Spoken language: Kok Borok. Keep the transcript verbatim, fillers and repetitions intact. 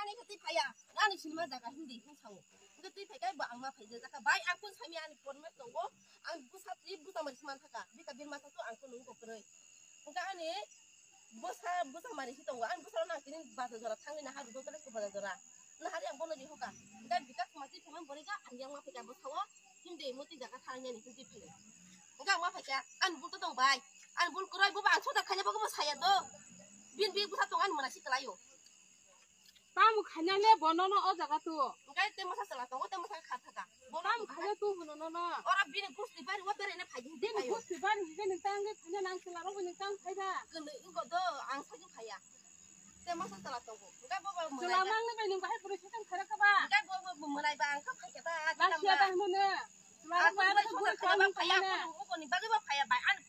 Ani khe twi phaiya, ani sinima jaga hindi hwn sao. Hwnkhe twi phaikai bo ang ma phaijak, jakha bai ang kun sami ani porma tongo, ang bwsa twi bwsa mari sman thaka, bika birma thatu ang kun nungko kwrwi. Hwnkhe ani bwsa, bwsa mari si tongo, ani bwsa rok nang tini baja jora thangwi naha rwgo tole se baja jora. Nahari ang bono rihoka, hwnkhe bika sma twi phaiman borika ang yang ma phaika bwsao, hindi moti jaga thangnani hwn twi phaiya. Hwnkhe ang ma phaika, ani bul to tong bai, ani bul kwrwi bobo ang soda khaina bobo saya do. Bin bi bwsa tong ani mwnasi kwlaio. Tamo khaina le bono no o jaga tu. Hwnkhe te masa chwla tongo, te masa kha thaka. Bono tamo khaina tu hwno no no. Oro bini gusti bari o beraina phai di. Bini gusti bari hwnkhe nung tang khe khaina nang chwla rok nung tang phai ba. Kwnwi wngko do ang sakhe phaiya. Te masa chwla tongo. Hwnkhe bo bo chwla mwnai mang ni bai nung bahai puri sakang khaira kha ba. Hwnkhe bo bo mwnai ba ang kha phai kha ta. Last year ta hwno ne. Chwla rok ba ta guri kha phaiya. Bo ni bagwi bo phaiya bai. Ani